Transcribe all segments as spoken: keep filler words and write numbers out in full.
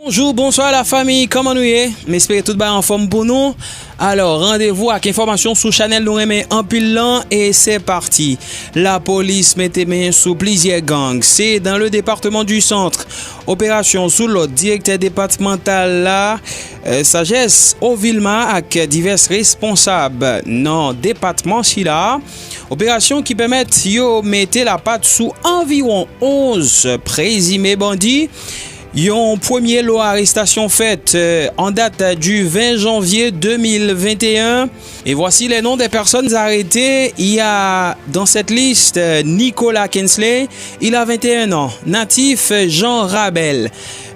Bonjou, bonswa la fanmi, kòman nou ye? M espere tout bagay anfòm pou nou. Alò, randevou ak enfòmasyon sou chanèl nou renmen anpil lan, e se pati. Lapolis mete men sou plizyè gang. Se dans le département du Centre. Operasyon sou lòd direktè depatmantal la, euh, Sagesse Ovilma ak divès responsab nan depatman sila. Operasyon ki pèmèt yo mete lapat sou anviwon onz prezime bandi. Yon premye lo arestasyon fèt, euh, en date du vingt janvier deux mille vingt et un. Et voici les noms des personnes arrêtées. Il y a dans cette liste, euh, Nicolas Kinsley, il a vingt et un ans, natif Jean Rabel.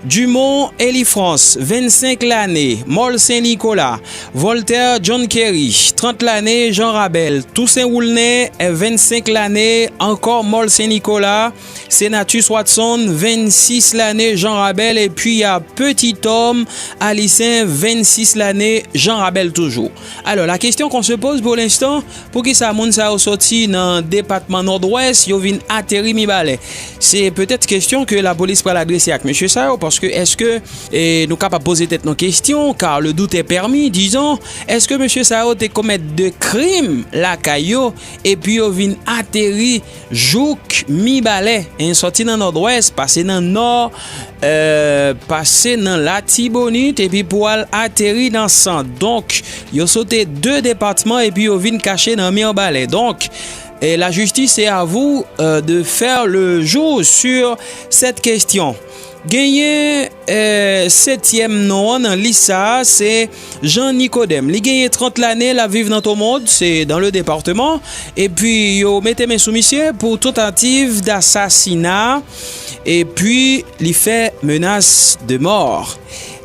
Dumont Elifrance, vingt-cinq lane, Mòl Sen Nikola. Voltaire John Kerry, trant lane, Jean Rabel. Toussaint Woulnay, vingt-cinq lane, ankò Mòl Sen Nikola. Senatus Watson, vingt-six lane, Jean Rabel. Et puis, il y a Petit Homme, Alicen, vingt-six lane, Jean Rabel toujou. Alò, la question qu'on se pose pour l'instant, poukisa moun sa yo soti nan depatman Nòdwès, yo vin ateri Mibalè? Se petèt kesyon ke lapolis pral adrese ak mesye sa yo, paske èske, e, nou kapab poze tèt nou kesyon, car le doute est permis, dizon, èske mesye sa yo te komèt de krim lakay yo, epi yo vin ateri jouk Mibalè, en, sòti nan Nòdwès, pase nan Nò, euh, pase nan Latibonit, epi pou al ateri nan Sant. Donk, yo sote de depatman epi yo vin kache nan Mibalè. Donk, eh, la justice, c'est à vous, euh, de faire le jour sur cette question. Genyen, eh, setyèm non an nan lis sa a, se Jean Nicodème. Li genyen trant lane, l ap viv nan Tomond, se dans le département. Epi, yo mete men sou misye pou tantativ dasasina. Epi, li fè menas de mò.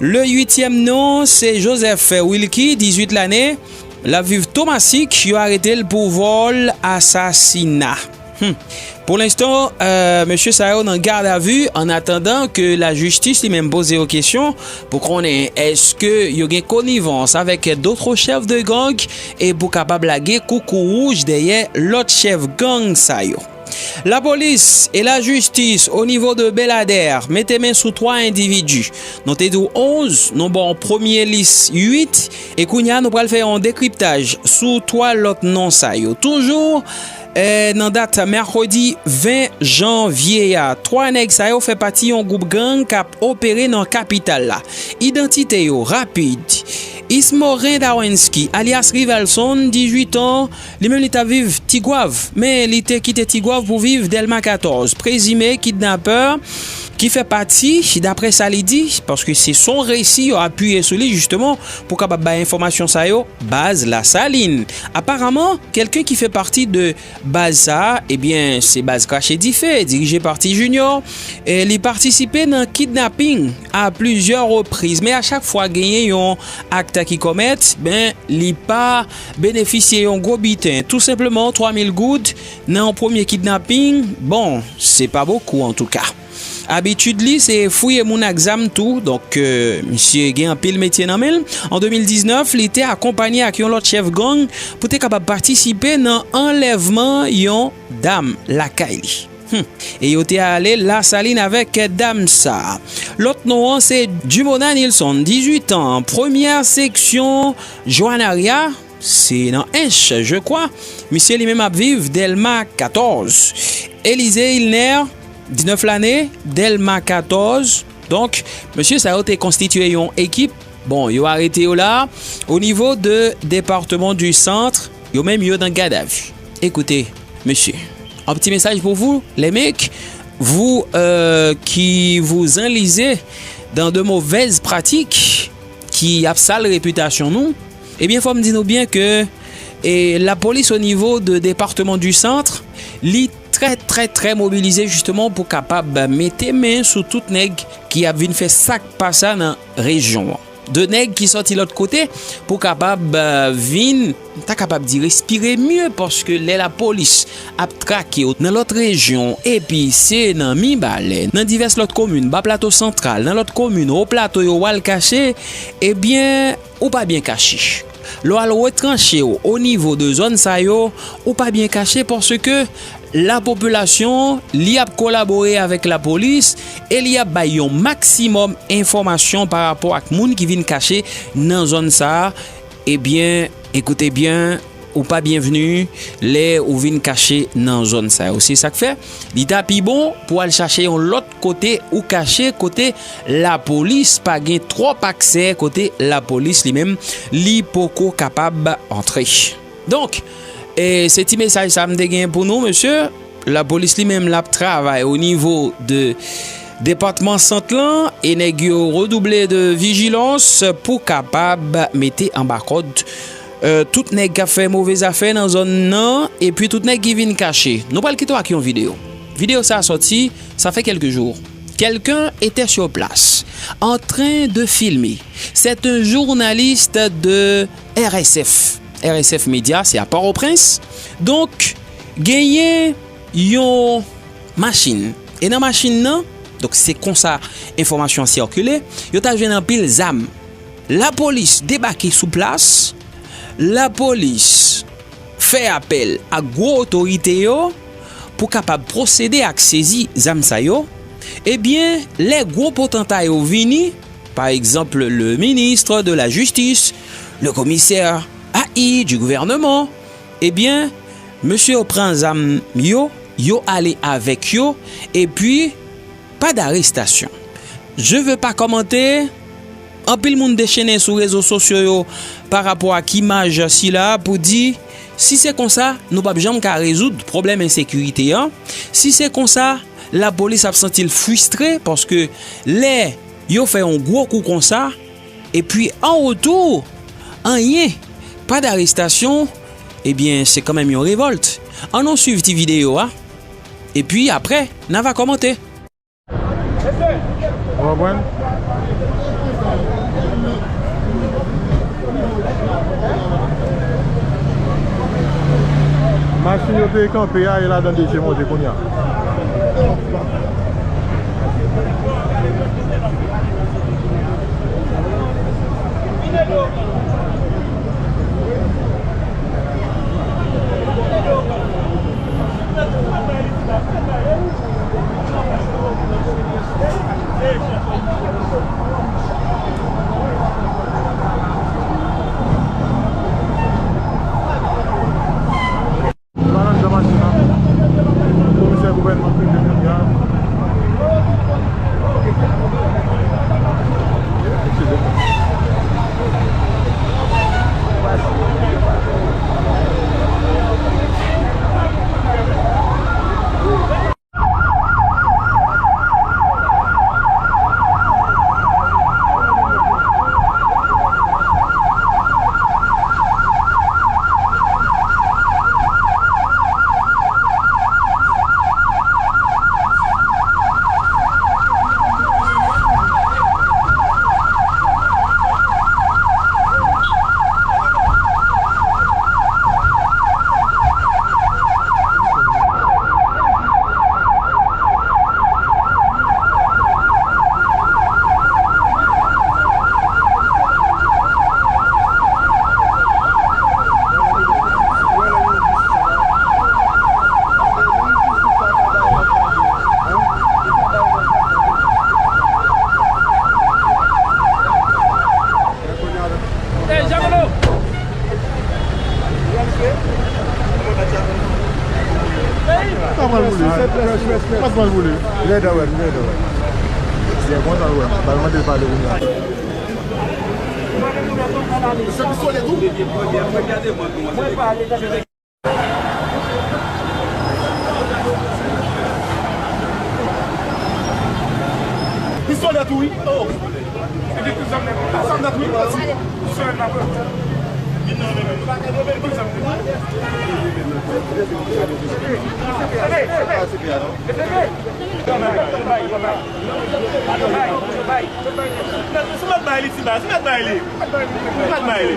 Le huitième nom, se Joseph Wilky, dizwit lane. L ap viv Tomasik, yo arete l pou vòl, asasina. Hmm. Pou lenstan, euh, mesye sa yo nan gadavi, an atandan ke lajistis li menm poze yo kesyon pou konnen èske yo gen konivans avèk dòt chèf de gang e pou kapab lage koukou wouj dèyè lòt chèf gang sa yo. Lapolis e lajistis o nivo de Beladè mete men sou twa endividi. Nou te di w onz, nou ba w premye lis uit, e kounye a nou pral fè yon dekriptaj sou twa lòt non sa yo. Toujou, eh, nan dat mèkredi ven janvye a, twa nèg sa yo fè pati yon gwoup gang k ap opere nan kapital la. Idantite yo rapid. Ismorin Dawensky, alyas Rivalson, dizwit an, li menm li t ap viv Tigwav, men li te kite Tigwav pou viv Dèlma katòz. Prezime kidnapè ki fè pati, daprè sa li di, paske se son resi yo apiye sou li jisteman pou kapab bay enfòmasyon sa yo, baz Lasalin. Aparaman, kèlken ki fè pati de baz sa a, ebyen, se baz Krache Dife, dirije pa Ti Junior. E li patisipe nan kidnaping a plizyè repriz, men a chak fwa genyen yon ak ki kòmèt, ben, li pa benefisye yon gwo biten. Tou senpleman, twa mil goud nan yon premye kidnaping, bon, se pa bokou antouka. Abitid li, se fouye moun ak zam tou. Donk, euh, misye gen anpil metye nan men l. An de mil diznèf, li te akonpanye ak yon lòt chèf gang pou te kapab patisipe nan anlèvman yon dam lakay li. Hmm. E yo te ale Lasalin avèk dam sa. Lòt non an se Dumona Nilson, dizwit an, premyè seksyon Joanaria, se nan Ench, je crois. Misye li menm ap viv Dèlma katòz. Elize Ilner, diznèf lane, Dèlma katòz. Donk, mesye sa yo te konstitye yon ekip. Bon, yo arete yo la. O nivo de depatman di Sant, yo menm yo nan gadavi. Écoutez, monsieur, un petit message pour vous, les mecs, vous, euh, qui vous enlisez dans de mauvaises pratiques qui ap sal repitasyon nou, ebyen, fò m di nou byen ke, e, lapolis o nivo de depatman di Sant, li trè, trè, trè mobilize jisteman pou kapab mete men sou tout nèg ki ap vin fè sa k pa sa nan rejyon an. De nèg ki sòti lòt kote pou kapab, eh, vin, m ta kapab di, respire mye, paske lè lapolis ap trake w nan lòt rejyon, epi se nan Mibalè, nan divès lòt komin, Ba Plato Santral, nan lòt komin, Wo Plato yo w al kache, ebyen, ou pa byen kache. Lè w al retranche w o nivo de zòn sa yo, ou pa byen kache, paske lapopilasyon, li ap kolabore avèk lapolis e li ap bay yon maksimòm enfòmasyon pa rapò ak moun ki vin kache nan zòn sa a. Ebyen, ekoute byen, ou pa byenvni lè ou vin kache nan zòn sa yo. Se sa k fè, li ta pi bon pou w al chache yon lòt kote ou kache, kote lapolis pa gen twòp aksè, kote lapolis li menm, li poko kapab antre. Donk, e, se ti mesaj sa m te gen pou nou, mesye. Lapolis li menm l ap travay o nivo de depatman Sant lan, e nèg yo redouble de vijilans pou kapab mete anba kòd, e, tout nèg k ap fè move zafè nan zòn nan, epi tout nèg ki vin kache. Nou pral kite w ak yon videyo. Videyo sa a sòti, sa fè kèlke jou. Quelqu'un était sur place, en train de filmer. C'est un journaliste de R S F. R S F Media, se a Pòtoprens. Donk, genyen yon machin. E nan machin nan, donk se konsa enfòmasyon an sikile, yo ta jwenn anpil zam. Lapolis debake sou plas, lapolis fè apèl ak gwo otorite yo pou kapab pwosede ak sezi zam sa yo, ebyen, lè gwo potanta yo vini, pa egzanp, le ministre de la justice, le commissaire A I du gouvernement, ebyen, mesye yo pran zam yo, yo ale avèk yo, epi pa d'arestasyon. Je veux pas commenter. Anpil moun dechennen sou rezo sosyo yo pa rapò ak imaj sila pou di, si se konsa, nou p ap janm ka rezoud pwoblèm ensekirite an. Si se konsa, lapolis ap santi l fristre paske lè yo fè yon gwo kou konsa, epi an retou, anyen, pa d'arestasyon, ebyen, se kanmenm yon revòlt. Ann nou swiv ti videyo a, epi apre, n a va kòmante. Ou konprann? Machin yo te kanpe a, e ladan de je monte kounye a. Li pa nan jan machin nan. Komisè gouvènman prete kounye a. Sa pral boule. Sa pral boule. Lè dò wè, lè dò wè. Se konsa wè. Pral mande pale kounye a. Pistolè tou wi. Oh. Epi tout zam nèt. Tout zam nèt wi. Pistolè nan men. Sou mèt bay li ti baz, sou mèt bay li. Sou mèt bay li.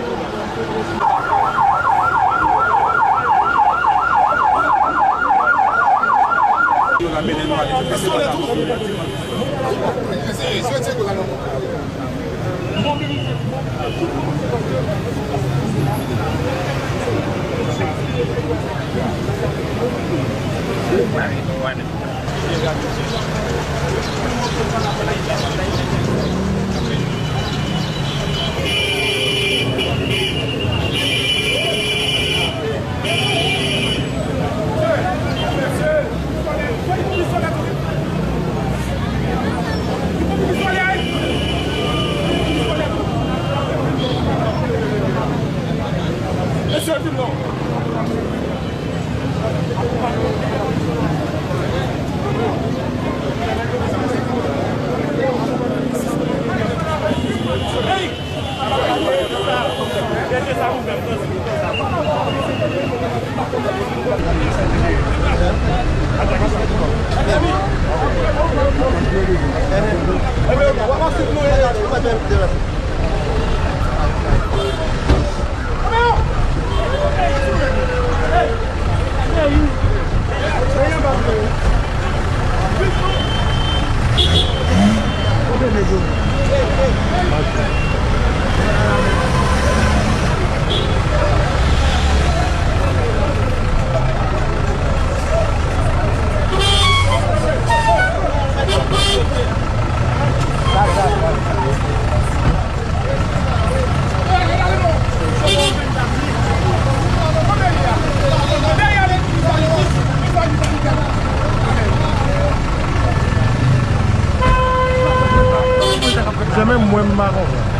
Se menm mwen m pa konprann.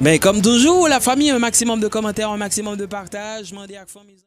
Men kòm toujou, la famille, un maximum de commentaires, un maximum de partage. Mande ak fanmi.